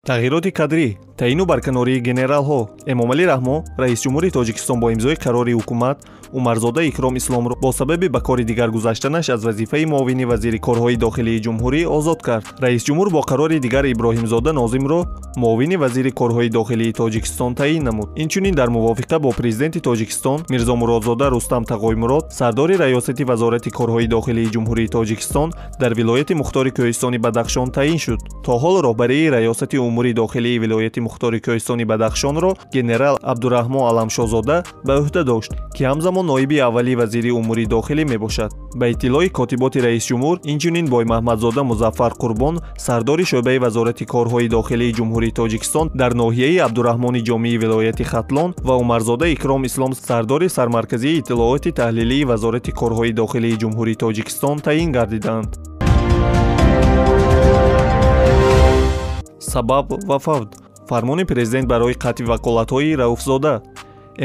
Тағйироти кадрӣ, таъину барканории генералҳо. Эмомалӣ Раҳмон, раисҷумҳури Тоҷикистон, бо имзои қарори ҳукумат Умарзода Икром Исломро бо сабаби ба кори дигар гузаштанаш аз вазифаи муовини вазири корҳои дохилии ҷумҳурӣ озод кард. Раисҷумҳур бо қарори дигар Иброҳимзода Нозимро муовини вазири корҳои дохилии Тоҷикистон таъин намуд. Инчунин дар мувофиқа бо президенти Тоҷикистон Мирзомуродзода Рустам Тағоймурод, сардори раёсати Вазорати корҳои дохилии Ҷумҳурии Тоҷикистон дар вилояти мухтори Кӯҳистони Бадахшон таъин шуд. То ҳол роҳбарии раёсати умури дохилии вилояти мухтори Кӯҳистони Бадахшонро генерал Абдураҳмон Аламшозода ба ӯҳда дошт, ки ҳамзамон ноиби аввали вазири умури дохилӣ мебошад. Ба иттилои котиботи раисҷумҳур, инчунин Боймаҳмадзода Музаффар Қурбон, сардори шӯъбаи Вазорати корҳои дохилии Ҷумҳурии Тоҷикистон дар ноҳияи Абдураҳмони Ҷомии вилояти Хатлон ва Умарзода Икром Ислом, сардори сармарказии иттилооти таҳлилии Вазорати корҳои дохилии Ҷумҳурии Тоҷикистон таъин гардиданд. Сабаб ва фавт. Фармони президент барои қатъи ваколатҳои Рауфзода.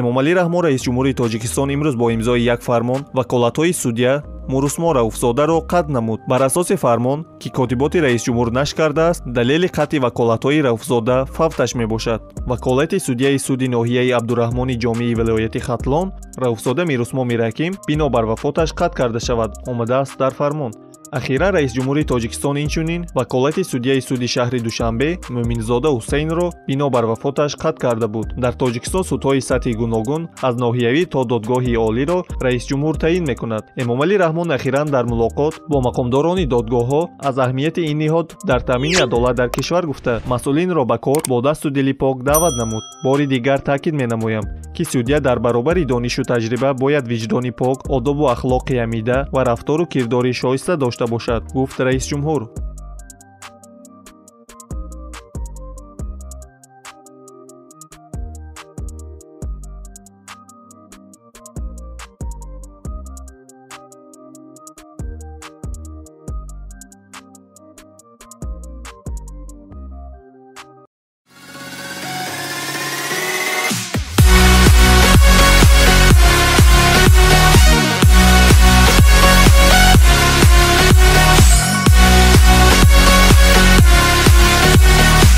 Эмомалӣ Раҳмон, раисҷумҳури Тоҷикистон, имрӯз бо имзои як фармон ваколатҳои судя Мурусмо Рауфзодаро қатъ намуд. Бар асоси фармон, ки котиботи раисҷумҳур нашр кардааст, далели қатъи ваколатҳои Рауфзода фавташ мебошад. Ваколати судяи суди ноҳияи Абдураҳмони Ҷомии вилояти Хатлон Рауфзода Мирусмо Мираким бинобар вафоташ қатъ карда шавад, омадааст дар фармон. Ахиран раисҷумҳури Тоҷикистон инчунин ваколати судяи суди шаҳри Душанбе Мӯминзода Ҳусейнро бинобар вафоташ қатъ карда буд. Дар Тоҷикистон судҳои сатҳи гуногун аз ноҳиявӣ то додгоҳи олиро раисҷумҳур таъин мекунад. Эмомалӣ Раҳмон ахиран дар мулоқот бо мақомдорони додгоҳҳо аз аҳамияти ин ниҳод дар таъмини адолат дар кишвар гуфта, масъулинро ба кор бо дасту дили пок даъват намуд. Бори дигар таъкид менамоям, ки судя дар баробари донишу таҷриба бояд виҷдони пок, одобу ахлоқи ҳамида ва рафтору кирдори шоиста дошта бошад, гуфт раисҷумҳур.